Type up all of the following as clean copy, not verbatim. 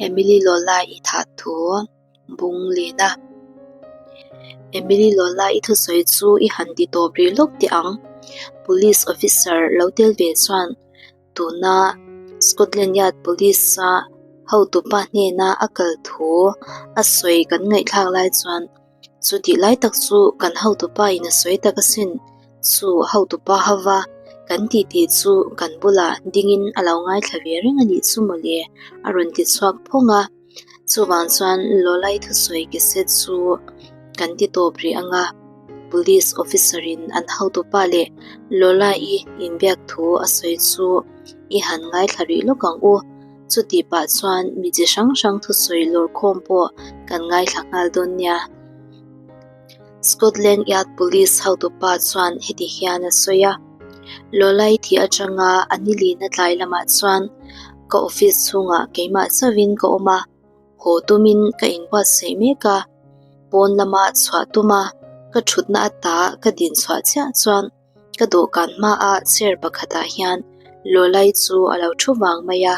Emily Lola i thah thu bung lin a. Emily Lola i thusawi chu i han ti tawp rih lawk teh ang. Police officer lo tel ve chuan tuna Scotland Yard Police a hotupa hnena a kal thu a sawi kan ngaihthlak lai chuan Chutih lai tak chu kan hotupa in a sawi tak asin, chu hotupa hova kan titi chu kan bulah dingin a lo ngaithla ve reng a nih chu mawle a rawn ti chhuak phawng a. Chuvang chuan Lawlai thusawi cassette chu kan ti tawp rih ang a, Police officer in an hotupa leh Lawlai inbiak thu a sawi chu i han ngaithla rih lawk ang u. Chutih pah chuan mi chi hrang hrang thusawi lawrkhawm pawh kan ngaithla nghal dawn nia. Scotland Yard Police hotupa chuan heti hian a sawi a, Lawlai thih atanga a nilina tlai lamah chuan ka office chhungah keimah chauhin ka awm a, haw tumin ka inbuatsaih mek a, pawn lama chhuah tuma ka thutna ata ka din chhuah chiah chuan Ka dawhkan hmaah chair pakhatah hian Lawlai chu a lo thu vang mai a,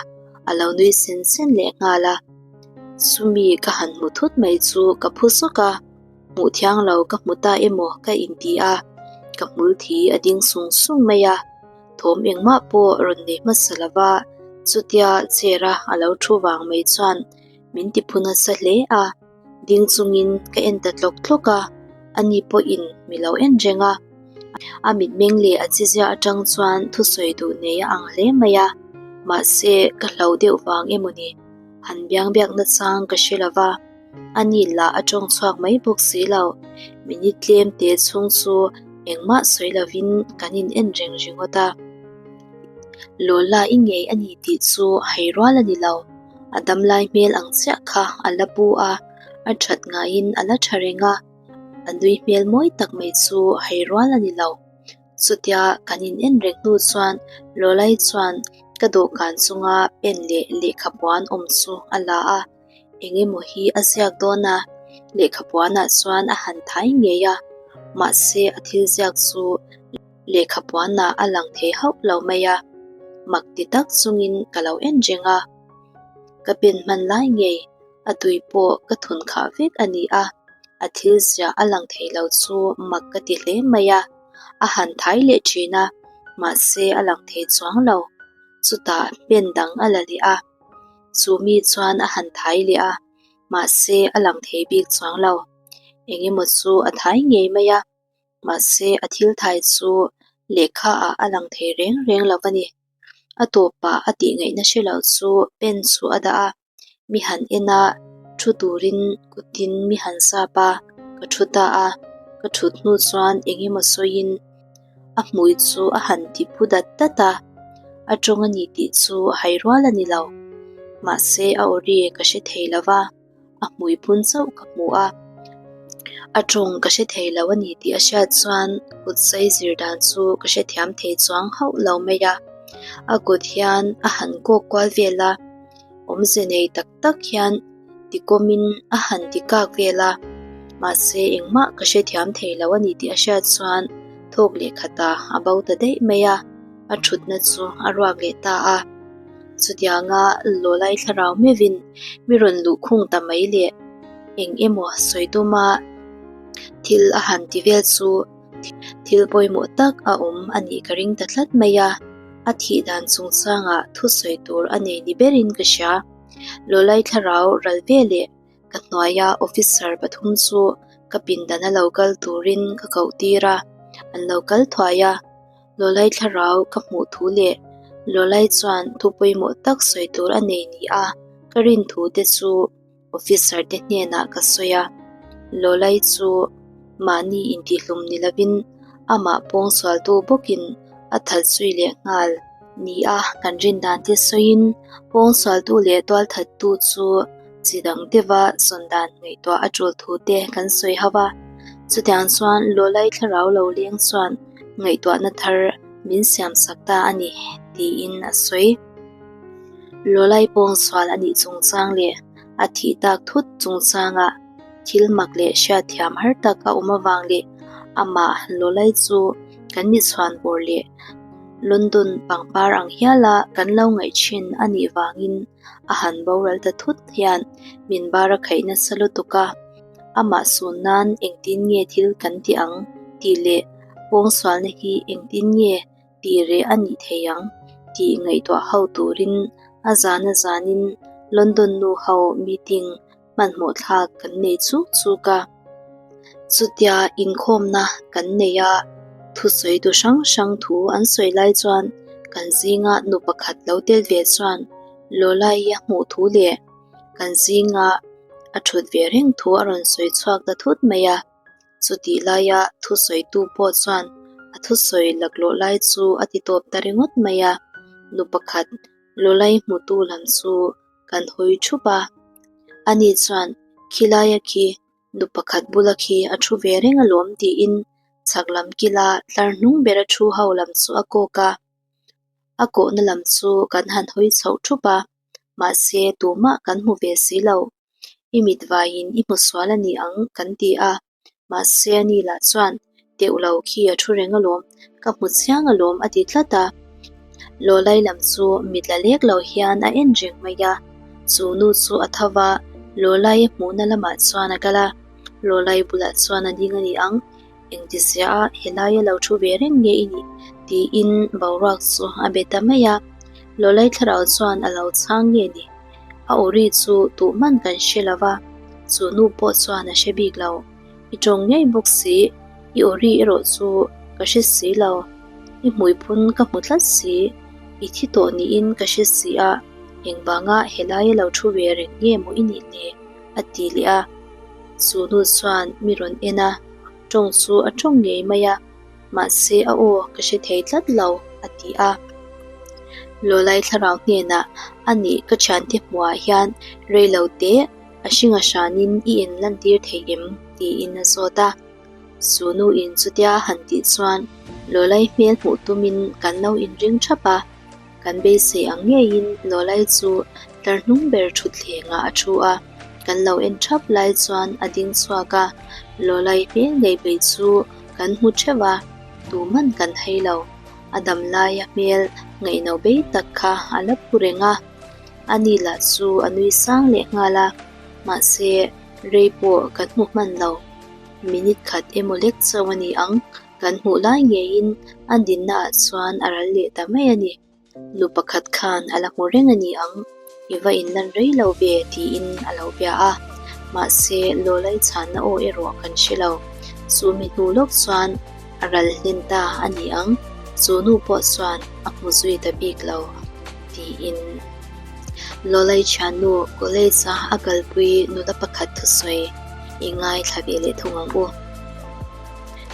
a lo nui sen sen leh nghal a. Chumi ka han hmu thut mai chu ka phu sawk a, hmuh thiang lo ka hmu ta emaw ka inti a, ka hmul thi a ding sung sung mai a. Thawm engmah pawh rawn nei hmasa lova chutia chair a a lo thu vang mai chuan min ti phu nasa hle a. Ding chungin ka en ta tlawk tlawk a, ani pawhin mi lo en reng a. A mitmeng leh a chizia atang chuan thusawi duh nei a ang hle mai a, mahse ka hlau deuh vang emaw ni, han biang biak nachang ka hre lo va, ani lah a tawng chhuak mai bawk si lo. Minute tlem te chhung chu engmah sawi lovin kan in en reng ringawt a. Lola i ngei a ni tih chu hai rual a ni lo. A damlai hmel ang chiah kha a la pu a, a that ngaiin a la tha reng a, a nui hmel mawi tak mai chu hai rual a ni lo. Chutia kan in en reng hnu chuan Lawlai chuan ka dawhkan chunga pen leh lehkhapuan awm chu a la a, eng emaw hi a ziak dawn a, lehkhapuanah chuan a han thai ngei a, mahse a thil ziak chu Lehkhapuanah a lang thei hauh lo mai a, mak ti tak chungin ka lo en reng a. Ka pen hman lai ngei, a tui pawh ka thun khah vek a ni a, a thil ziah a lang thei lo chu mak ka ti hle mai a. A han thai leh thin a, mahse a lang thei chuang lo. Chutah pen dang a la leh a, chu mi chuan a han thai leh a, mahse a lang thei bik chuang lo. Engemaw chu a thai ngei mai a. Mahse, a thil thai chu lehkha ah a lang thei reng reng lo a ni. A tawpah a tih ngaihna hre lo chu pen chu a dah a, mi han en a, thu turin kutin mi han sap a, ka thu ta a, ka thut hnu chuan eng emaw sawiin a hmui chu a han ti phu dat dat a, a tawng a ni tih chu hai rual a ni lo. Mahse, a aw ri ka hre thei lo va. a hmui phun chauh ka hmu a, a tawng ka hre thei lo a ni tih a hriat chuan kut zai zir dan chu ka hrethiam thei chuang hauh lo mai a, a kut hian a han kawk kual vel a, awmze nei tak tak hian tikawmin a han ti kak vel a, mahse engmah ka hrethiam thei lo a ni tih a hriat chuan thawk leh khatah a bo ta daih mai a, a thutna chu a ruak leh ta a. Chutianga Lawlai thlarau meuhin mi rawn luh khung ta mai le, eng emaw sawi tuma thil a han ti vel chu thil pawimawh tak a awm a nih ka ring ta tlat mai a, a thih dan chungchangah thusawi tur a nei ni berin ka hria. Lawlai thlarau ral ve leh ka hnuaia officer pathum chu ka pindana lo kal turin ka koh tir a, an lo kal thuai a. Lawlai thlarau ka hmuh thu leh Lawlai chuan thu pawimawh tak sawi tur a nei ni a, ka rin thu te chu officer te hnenah ka sawi a. Lawlai chu mahni intihlum ni lovin amah pawngsualtu bawkin a that zui leh nghal ni a, kan rin dan te sawiin pawngsualtu leh tualthattu chu chi dang deuha zawn dan ngaihtuah a tul thu te kan sawi ho a. Chutiang chuan Lawlai thlarau lo leng chuan ngaihtuahna thar min siam sak ta a ni, tiin a sawi. Lawlai pawngsual a nih chungchang leh a thih tak thut chungchangah thil mak leh hriatthiam har tak a awm avang leh amah Lawlai chu kan mi chhuan bawr leh. London pangpar ang hiala kan lo ngaih thin a nih vangin a han boral ta thut hian min bar a khaih nasa lutuk a, amah sun nan engtin nge thil kan tih ang tih leh pawngsualna hi engtin nge tih reh a nih thei ang tih ngaihtuah ho turin a zan a zanin London nu ho meeting hmanhmawh thlak kan nei chuk chuk a. Chutia inkhawmna kan nei a, thusawitu hrang hrang thu an sawi lai chuan kan zinga nu pakhat lo tel ve chuan Lola-i a hmuh thu leh kan zinga a thut ve reng thu a rawn sawi chhuak ta thut mai a. Chutih laia thusawitu pawh chuan a thusawi laklawh lai chu a ti tawp ta ringawt mai a, nu pakhat Lola-i hmutu lam chu kan hawi thup a. Ani chuan, Khilaia khi nu pakhat bula khi a thu ve reng alawm tiin chhak lam kila tlar hnung bera thu ho lam chu a kawk a. A kawhna lam chu kan han hawi chhoh thup a, mahse tumah kan hmu ve si lo. I mit vaiin i hmu sual a ni ang kan ti a, mahse ani lah chuan teuh lo khi a thu reng alawm, ka hmu chiang alawm a ti tlat a. Lawlai lam chu mit la lek lo hian a en reng mai a, chu nu chu a tho va, Lawlai hmuhna lamah chuan a kal a, Lawlai bulah chuan a ding a ni ang. Engtizia a helaia lo thu ve reng nge i nih? tiin boruak chu a be ta mai a. Lawlai thlarau chuan a lo chhang nge ni? A aw ri chu tuh hman kan hre lo va, chu nu pawh chuan a hre bik lo. I tawng ngei bawk si, i aw ri erawh chu ka hre si lo. I hmui phun ka hmu tlat si, i thi tawh niin ka hre si a, engvanga helaia lo thu ve reng nge maw i nih le? a ti leh a. Chu nu chuan mi rawn en a, tawng chu a tawng ngei mai a, mahse a aw ka hre thei tlat lo, a ti a. Lawlai thlarau hnenah a nih ka thiante hmuhah hian rei lo teh a hringa hranin i en lantir thei em? tiin a zawt a. Chu nuin chutia han tih chuan Lawlai hmel hmuh tumin kan lo inring thap a. Kan beisei ang ngeiin Lawlai chu tlar hnung ber thutthlengah a thu a, kan lo en thap lai chuan a ding chhuak a, Lawlai hmel ngei bei chu kan hmu theuh a, tuman kan hei lo. A dam laia hmel ngaihno bei tak kha a la pu reng a, ani lah chu a nui sang leh nghal a, mahse rei pawh kan hmu hman lo. Minute khat emaw lek chauh a ni ang. Kan hmuh lai ngeiin a dinna ah chuan a ral leh ta mai a ni. Nu pakhat khan a la hmu reng a ni ang, i va inlan rei lo ve tiin a lo bia a. Mahse, Lawlai chhanna aw erawh kan hre lo. Chu mi hnu lawk chuan a ral hlen ta a ni ang, chu nu pawh chuan a hmu zui ta bik lo tiin. Lawlai thiannu college a a kalpui nula pakhat thusawi i ngaithla ve leh thung ang u.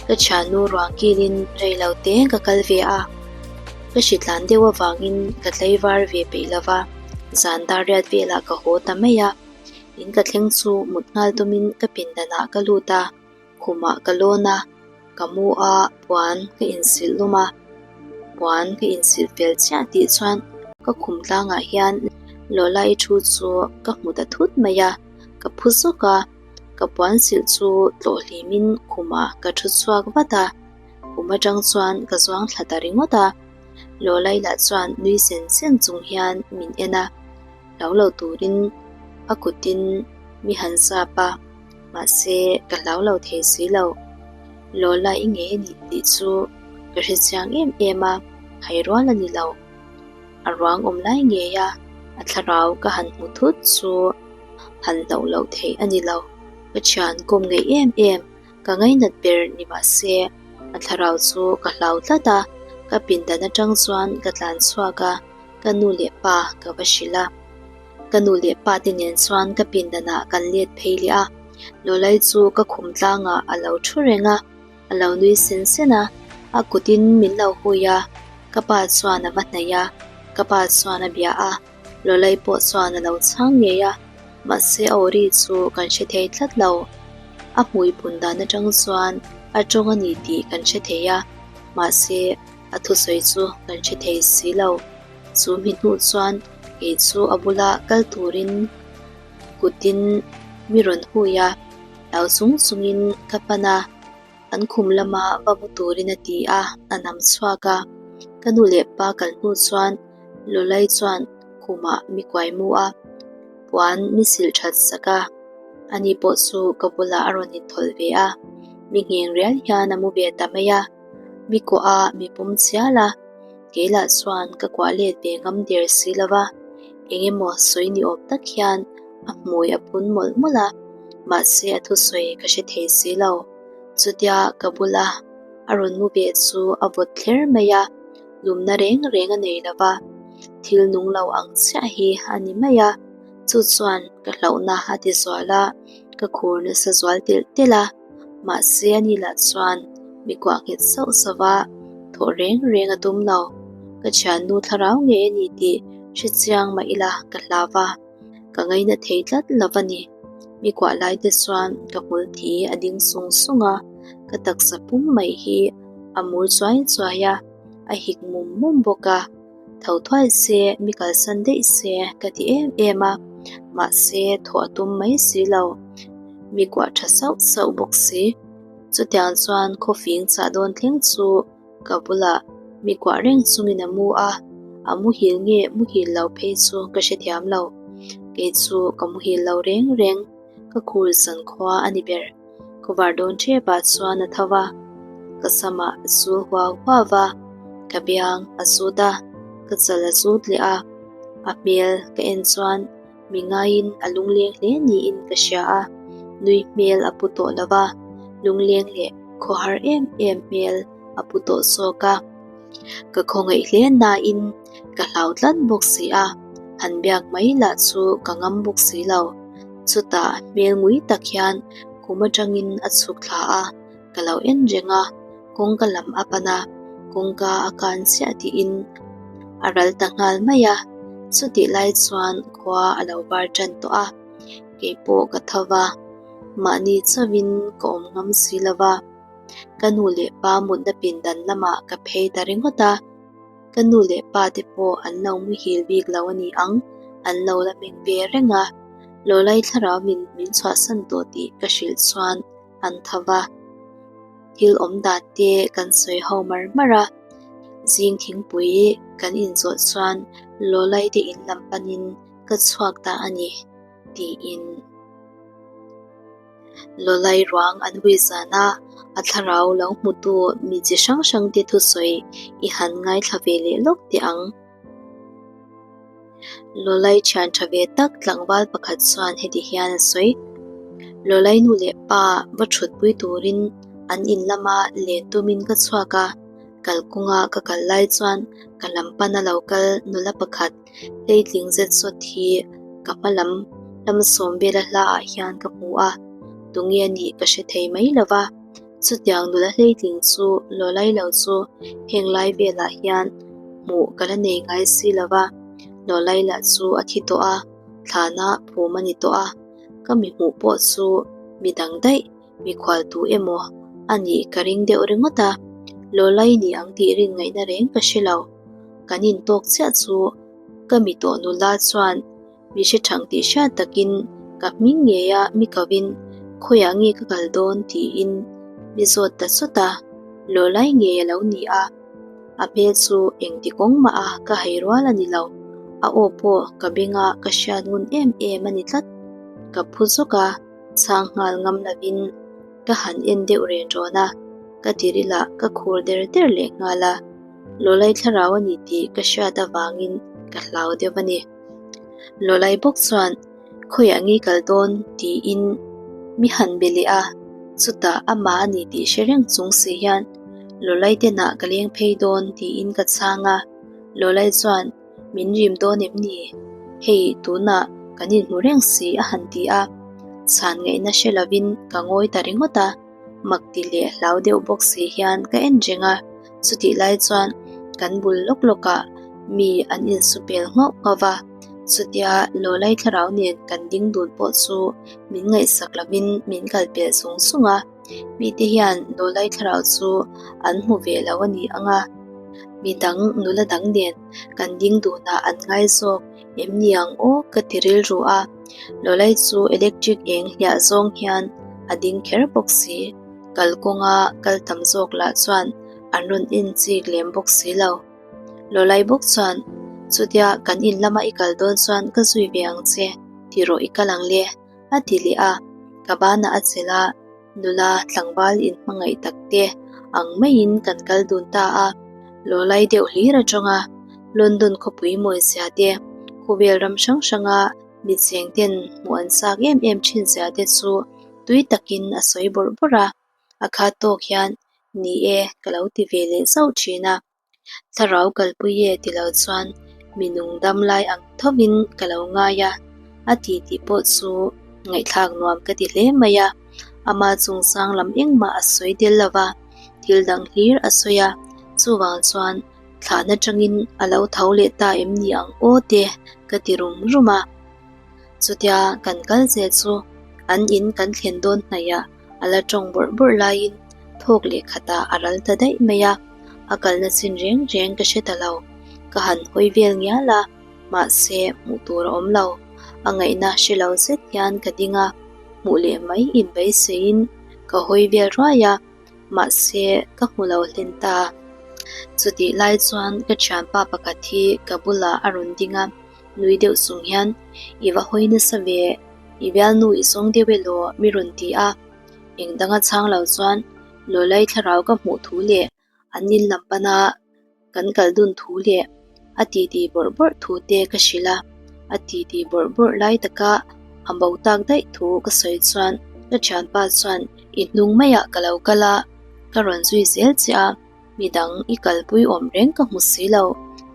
Ka thiannu ruang kilin rei lo te ka kal ve a, ka hritlan deuh avangin ka tlaivar ve peih lo va, zan dar riat velah ka haw ta mai a. In ka thleng chu mut nghal tumin ka pindanah ka lut a, khumah ka lawn a, ka mu a, puan ka insilh lum a, puan ka insilh fel chiah tih chuan ka khum tlangah hian Lola-i thu chu ka hmu ta thut mai a, ka phu zawk a. Ka puan silh chu tlawh hlimin khumah ka thu chhuak vat a, khum atang chuan ka zuang thla ta ringawt a. Lawlai lah chuan nui sen sen chung hian min en a, hlau lo turin a kutin mi han zap a, mahse ka hlau lo thei si lo. Lawlai i ngei a ni tih chu ka hre chiang em em a, hai rual a ni lo. A ruang awm lai ngei a, a thlarau ka han hmu thut chu. Han hlauh loh theih a ni lo. Ka thian kawm ngeih em em, ka ngainat ber ni mah se, a thlarau chu ka hlau tlat a, ka pindan atang chuan ka tlan chhuak a, ka nu leh pa ka va hrilh a. Ka nu leh pa te nen chuan ka pindanah kan let phei leh a, Lawlai chu ka khum tlangah a lo thu reng a, a lo nui sen sen a, a kutin min lo hui a, ka pa chuan a va hnaih a, ka pa chuan a bia a. Lawlai pawh chuan a lo chhang ngei a, mahse a aw ri chu kan hre thei tlat lo. A hmui pun dan atang chuan a tawng a ni tih kan hre thei a, mahse a thusawi chu kan hre thei si lo. Chu mi hnu chuan kei chu a bula kal turin kutin mi rawn hui a, hlau chung chungin ka pan a. An khum lama va mu turin a ti a, a nam chhuak a. Ka nu leh pa kal hnu chuan Lawlai chuan khumah mi kuai mu a, puan mi silh that sak a, ani pawh chu ka bulah a rawn inthawlh ve a, mi ngheng rial hian a mu ve ta mai a, mi kuah a mi pum chial a, kei lah chuan ka kuah let ve ngam der si lo va, eng emaw sawi ni awm tak hian a hmui a phun mawlh mawlh a, mahse a thusawi ka hre thei si lo, chutia ka bula a rawn mu ve chu a vawt thler mai a. Lumna reng reng a nei lo va, thil nung lo ang chiah hi a ni mai a, chu chuan ka hlauhna a ti zual a, ka khur nasa zual telh telh a, mahse ani lah chuan mi kuah nghet sauh sauh va, thawh reng reng a tum lo, ka thiannu thlarau ngei a ni tih hre chiang mah ila ka hlau va. Ka ngaina thei tlat lo a ni. Mi kuah lai te chuan ka hmul thi a ding sung sung a, ka taksa pum mai hi a mur chuai chuai a, a hik mum mum bawk a. Tho thuai se, mi kalsan daih se ka ti em em a, mahse thawh a tum mai si lo. Mi kuah tha sauh sauh bawk si. Chutiang chuan khawfing chah dawn thleng chu Ka bulah mi kuah reng chungin a mu a, a muhil nge muhil lo phei chu ka hrethiam lo. Kei chu ka muhil lo reng reng, ka khur zan khua a ni ber. Khawvar dawn ṭhepah chuan a tho va, ka samah a zul huau huau va, ka biang a zut a, ka chal a zut leh a, a hmel ka en chuan Mi ngaiin a lungleng hle niin ka hria a, nui hmel a pu tawh lo va, lungleng leh khawhar em em hmel a pu tawh zawk a. Ka khawngaih hle nain ka hlau tlat bawk si a, han biak mai lah chu ka ngam bawk si lo. Chutah hmel ngui tak hian kum atangin a chhuk thla a, ka lo en reng a, kawngka lam a pan a, kawngka a kan chiah tiin a ral ta nghal mai a, chutih lai chuan khua a lo var tan tawh a, keipawh ka tho va, mahni chauhin ka awm ngam si lo va, ka nu leh pa mutna pindan lamah ka phei ta ringawt a. Ka nu leh pa te pawh an lo muhil bik lo a ni ang, an lo la meng ve reng a, Lawlai thlarau min min chhuahsan tawh tih ka hrilh chuan an tho va. Thil awm dan te kan sawi ho mar mar a, zing thingpui kan inzawh chuan Lawlai te in lam panin ka chhuak ta a ni, tiin. Lawlai ruang an hui zan a, a thlarau lo hmutu mi chi hrang hrang te thusawi i han ngaithla ve leh lawk teh ang. Lawlai thian tha ve tak tlangval pakhat chuan heti hian a sawi, Lawlai nu leh pa va thutpui turin an in lama len tumin ka chhuak a, kalkawnga ka kal lai chuan ka lam pana lo kal nula pakhat hleitling zet zawt hi ka hma lam lam sawm vela hla ah hian ka hmu a, tunge a nih ka hre thei mai lo va. Chutiang nula hleitling chu Lawlai lo chu heng lai velah hian hmuh ka la nei ngai si lo va, Lawlai lah chu a thi tawh a, thlana phum a ni tawh a, ka mi hmuh pawh chu mi dang daih, mikhual tu emaw a nih ka ring deuh ringawt a, Lawlai ni ang tih rin ngaihna reng ka hre lo. Kan intawk chiah chu ka mi tawh nula chuan Mi hre thang tih hriat takin ka hming ngei a mi kovin khawiah nge ka kal dawn tiin mi zawt ta chawt a, lawlai ngei a lo ni a, a hmel chu engti kawng mah a ka hai rual a ni lo, a aw pawh ka benga ka hriat ngun em em a ni tlat, ka phu zawk a, chhang nghal ngam lovin ka han en deuh ren rawn a, ka tirilah ka khur der der leh nghal a, lawlai thlarau a ni tih ka hriat avangin ka hlau deuh a ni. Lawlai bawk chuan khawiah nge kal dawn tiin mi han be leh a, chutah amah a ni tih hre reng chung si hian Lawlai tenah ka leng phei dawn tiin ka chhang a, Lawlai chuan min rim dawn em ni? Hei tunah kan inhmu reng si a han ti a, chhan ngaihna hre lovin ka ngawi ta ringawt a. Mak ti leh hlau deuh bawk si hian ka en reng a, chutih lai chuan kan bul lawk lawkah mi an insu pel nghauh nghauh va, chutia Lawlai thlarau nen kan ding dun pawh chu min ngaihsak lovin min kal pel sung sung a, mite hian Lawlai thlarau chu an hmu ve lo a ni ang a, mi dang nula dang nen kan ding dunah an ngai zawk em ni ang aw ka ti rilru a, Lawlai chu electric eng hliah zawng hian a ding kher bawk si, kalkawnga kal tam zawk lah chuan an rawn en chik lem bawk si lo. Lawlai bawk chuan, Chutia kan in lama i kal dawn chuan ka zui ve ang che, ti rawh i kal ang le, a ti leh a. Ka banah a chelh a, nula tlangval inhmangaih tak te ang maiin kan kal dun ta a. Lawlai deuh hlir atanga London khawpui mawizia te, khawvel ram hrang hranga mi cheng ten hmuh an chak em em thin zia te chu tui takin a sawi bawrh bawrh a. A khat tawk hian, Ni e, ka lo ti ve leh zauh thin a. Thlarau kalpui e ti lo chuan mi nung dam lai ang thovin ka lo ngai a, a ti tih pawh chu ngaihthlak nuam ka ti hle mai a. Ama chungchang lam engmah a sawi tel lo va, thil dang hlir a sawi a, chuvang chuan thlan atangin a lo tho leh ta em ni ang aw te ka ti rum rum a. Chutia kan kal zel chu an in kan thlen dawn hnaih ah a la tawng bawrh bawrh laiin thawk leh khatah a ral ta daih mai a, a kalna chin reng reng ka hre ta lo. Ka han hawi vel ngial a, mahse hmuh tur a awm lo. A ngaihna hre lo zet hian ka ding a, hmuh leh mai inbeiseiin ka hawi vel ruai a, mahse ka hmu lo hlen ta. Chutih lai chuan ka thianpa pakhat hi ka bulah a rawn ding a, nui deuh chung hian, I va hawi nasa ve, i bialnu i zawng deuh elaw mi rawn ti a. Eng danga chhang lo chuan Lawlai thlarau ka hmuh thu leh an in lam pana kan kal dun thu leh a titi bawrh bawrh thu te ka hrilh a. A titi bawrh bawrh lai taka a bo tak daih thu ka sawi chuan ka thianpa chuan i hnung maiah ka lo kal a, ka rawn zui zel che a. Midang i kalpui awm reng ka hmu si lo,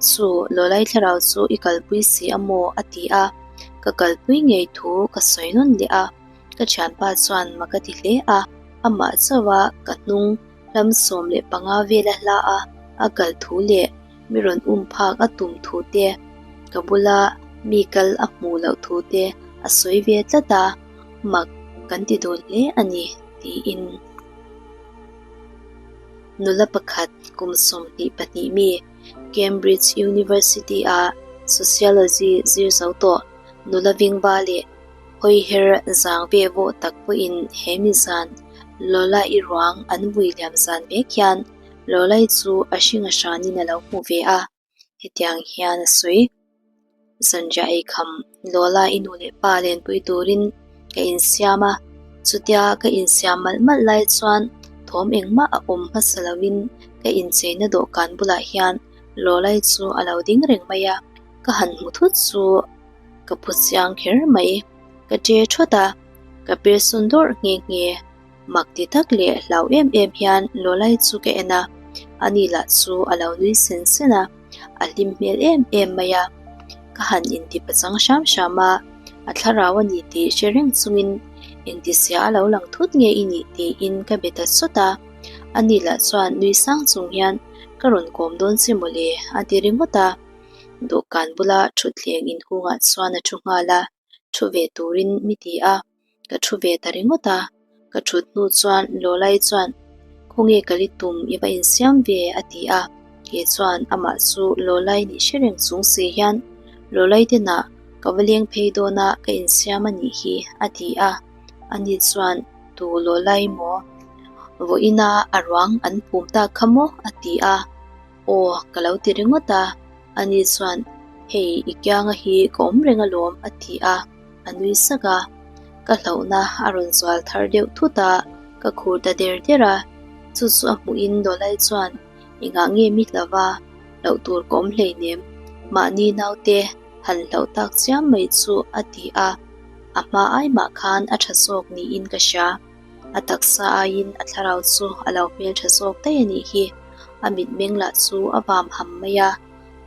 chu Lawlai thlarau chu i kalpui si a maw? a ti a, ka kalpui ngei thu ka sawi nawn leh a, ka thianpa chuan mak a ti hle a, amah chauha ka hnung hlam 15 vela hla a a kal thu leh mi rawn um phak a tum thu te, ka bula mi kal a hmuh loh thu te a sawi ve tlat a, mak kan ti dun hle a ni, tiin. Nula pakhat kum 22 mi Cambridge University-a Sociology zir zo tawh nula vingva leh hawiher zang ve vawh tak pawhin he mi zan Lola-i ruang an vui liam zan vek hian Lola-i chu a hring a hranin a lo hmu ve a. Hetiang hian a sawi, Zanriah ei kham Lola i nu leh pa lenpui turin ka insiam a, chutia ka insiam malh malh lai chuan thawm engmah a awm hmasa lovin ka incheina dawhkan bulah hian Lola-i chu a lo ding reng mai a, ka han hmu thut chu ka phu chiang kher mai. Ka ṭe ṭhawt a, ka per sawn dawrh nghe nghe. Mak ti tak leh hlau em em hian Lawlai chu ka en a, ani lah chu a lo nui sen sen a, a hlim hmel em em mai a. Ka han inti pachang hram hram a, a thlarau a ni tih hre reng chungin engtizia a lo lang thut nge i nih tiin ka be ta sawt a. Ani lah chuan nui sang chung hian ka rawn kawm dawn che mawle a ti ringawt a. Dawhkan bula thutthleng inhungah chuan a thu nghal a, thu ve turin mi ti a. Ka thu ve ta ringawt a, ka thut hnu chuan Lawlai chuan Khawnge ka li tum i va insiam ve a ti a, kei chuan amah chu Lawlai nih hre reng chung si hian Lawlai tenah ka va leng phei dawn a ka insiam a nih hi a ti a, ani chuan Tu Lawlai maw? Vawiina a ruang an phum tak kha maw? a ti a, Aw ka lo ti ringawt a, ani chuan Hei i kianga hi ka awm reng alawm a ti a. A nui sak a, ka hlauhna a rawn zual thar deuh thut a, ka khur ta der der a. Chu chu a hmuhin Dawlai chuan, Engah nge mi hlauh a, hlauh tur ka awm hleinem, mahni naute han hlauh tak chiam mai chu a ti a, a hma ai mah khan a tha zawk niin ka hria. A taksa aiin a thlarau chu a lo hmeltha zawk daih a nih hi, a mitmeng lah chu a vam ham mai a.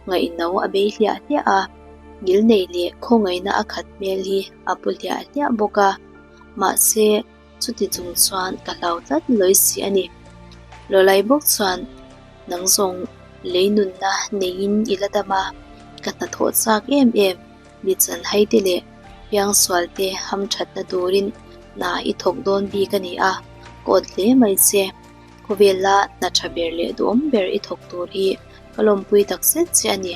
Ngaihno a bei hliah hliah a, ngilnei leh khawngaihna a khat hmel hi a pu hliah hliah bawk a, mahse chuti chung chuan ka hlau tlat lawi si a ni. Lawlai bawk chuan nang zawng lei nunna neiin i la dam a, ka hnathawh chak em em, mi chanhai te leh piangsual te hamthatna turin hna i thawk dawn bik a ni a, ka awt hle mai che. Khawvela hna tha ber leh duhawm ber i thawk tur hi ka lawmpui tak zet che a ni.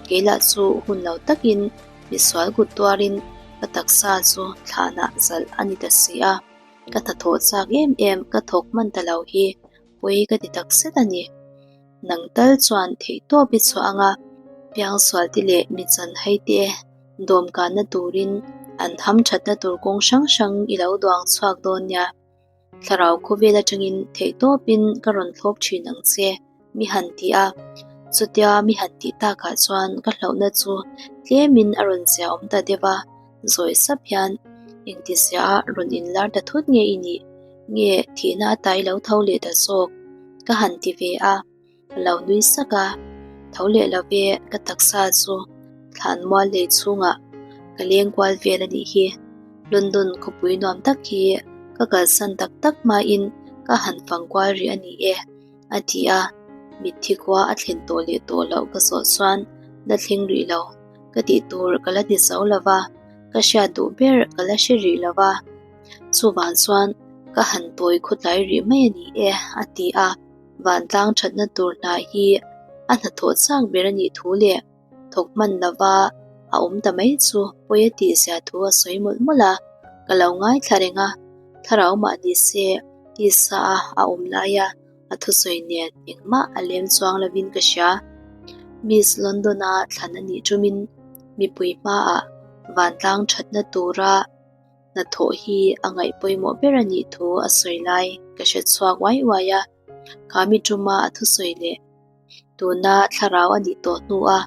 Kei lah chu hun lo takin misual kut tuarin ka taksa chu thlanah zalh a ni ta si a. Ka hnathawh chak em em ka thawk hman ta lo hi pawi ka ti tak zet a ni. Nang tal chuan theihtawp i chhuah ang a, piangsualte leh mi chanhaite dawmkanna turin an hamthatna tur kawng hrang hrang i lo duang chhuak dawn nia. Thlarau khawvel atangin theihtawpin ka rawn thlawp thin ang che, mi han ti a. Chutia mi han tih takah chuan ka hlauhna chu tlemin a rawn zia awm ta deuh a, zawi sap hian engtizia a rawn inlar ta thut nge i nih? Nge thihna a tai lo tho leh ta zawk? Ka han ti ve a. Ka lo nui sak a, tho leh lo ve ka taksa chu thlan mual lei chhungah ka leng kual vel a nih hi. London khawpui nuam tak hi ka kalsan tak tak hmain ka han fang kual rih a ni e, a ti a. Mitthi khua a thlen tawh leh tawh loh ka zawh chuan la thleng rih lo ka tih tur ka la ti zo lo va, ka hriat duh ber ka la hre rih lo va, chuvang chuan ka han tawi khawtlai rih mai a ni e, a ti a. Vantlang thatna tur hna hi a hnathawh chak ber a nih thu leh thawk hman lova a awm ta mai chu pawi a tih zia thu a sawi mawlh mawlh a, ka lo ngaithla reng a, thlarau mah ni se tisa a a awm laia a thusawi nen engmah a lem chuang lovin ka hria. Miss London-a thlan a nih tumin mipui hmaah vantlang thatna tura hnathawh hi a ngaih pawimawh ber a nih thu a sawi lai ka hre chhuak uai uai a, kha mi tuma a thusawi leh tuna thlarau a nih tawh hnua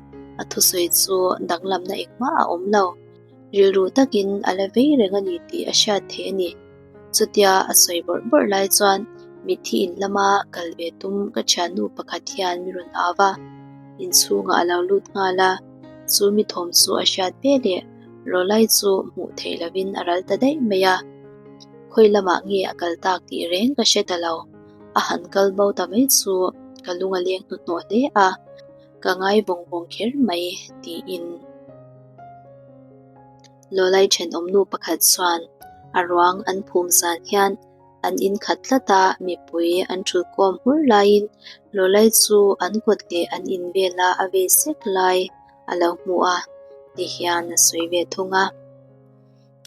a thusawi chu danglamna engmah a awm lo, rilru takin a la vei reng a ni tih a hriat theih a ni. Chutia a sawi bawrh bawrh lai chuan mitthi in lama kal ve tum ka thiannu pakhat hian mi rawn au va, inchhungah a lo lut nghal a, chu mi thawm chu a hriat ve leh. Rawlai chu hmuh theih lovin a ral ta daih mai a, khawi lamah nge a kal tak tih reng ka hre ta lo. A han kal bo ta mai chu ka lung a leng hnuhnawh hle a, ka ngai vawng vawng kher mai tiin Lawlai thenawmnu pakhat chuan a ruang an phum zan hian an inkhat tlat a, mipui an thulkawm hmur laiin Lawlai chu an kawt leh an in vela a vei sek lai a lo hmu a ti hian a sawi ve thung a.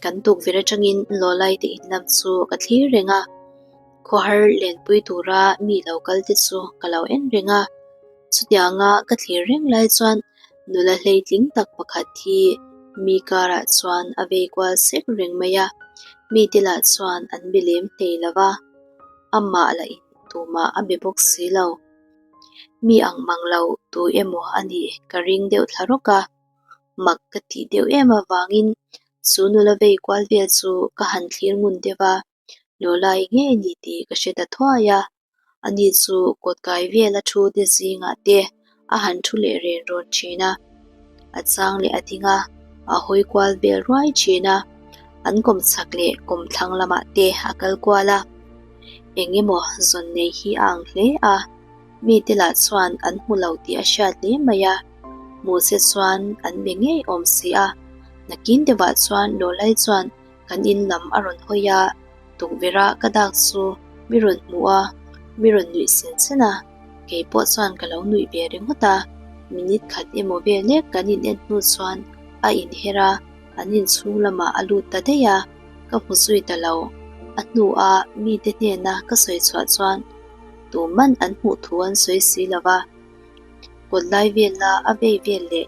Kan tukverh atangin Lawlai te in lam chu ka thlir reng a, khawhar lenpui tura mi lo kal te chu ka lo en reng a. Chutianga ka thlir reng lai chuan nula hleitling tak pakhat hi mi karah chuan a vei kual sek reng mai a, mite lah chuan an be lem hlei lo va, amah lah in tumah a be bawk si lo. Mi ang mang lo tu emaw a nih ka ring deuh thla rawk a, mak ka tih deuh em avangin chu nula vei kual vel chu ka han thlir ngun deuh a, Lawlai ngei a ni tih ka hre ta thuai a, ani chu kawtkai vela thu te zingah te a han thu leh ren rawn thin a, a chang leh a ding a, a hawi kual vel ruai thin a, an kawmchhak leh kawmthlang lamah te a kal kual a. Eng emaw zawn nei hi a ang hle a, mite lah chuan an hmu lo tih a hriat hle mai a, hmu se chuan an be ngei awm si a, nakin deuhah chuan Lawlai chuan kan in lam a rawn hawi a, tukverh-a ka dak chu mi rawn hmu a, mi rawn nuih sen sen a, kei pawh chuan ka lo nuih ve ringawt a, minute khat emaw vel lek kan in en hnu chuan a inher a, an inchhung lamah a lut ta daih a. Ka hmu zui ta lo. A hnua mite hnena ka sawi chhuah chuan tuman an hmuh thu an sawi si lo va. Kawt lai vela a vei vel leh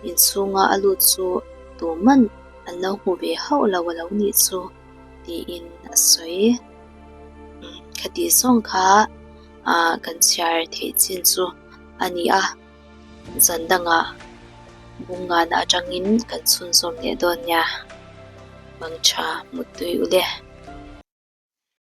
inchhunga a lut chu tuman an lo hmu ve hauh lo a lo nih chu tiin a sawi. Khati zawng kha kan chhiar theih chin chu a ni a. Zan dangah bungngana atangin kan chhunzawm leh dawn nia. Mangtha muttui u le.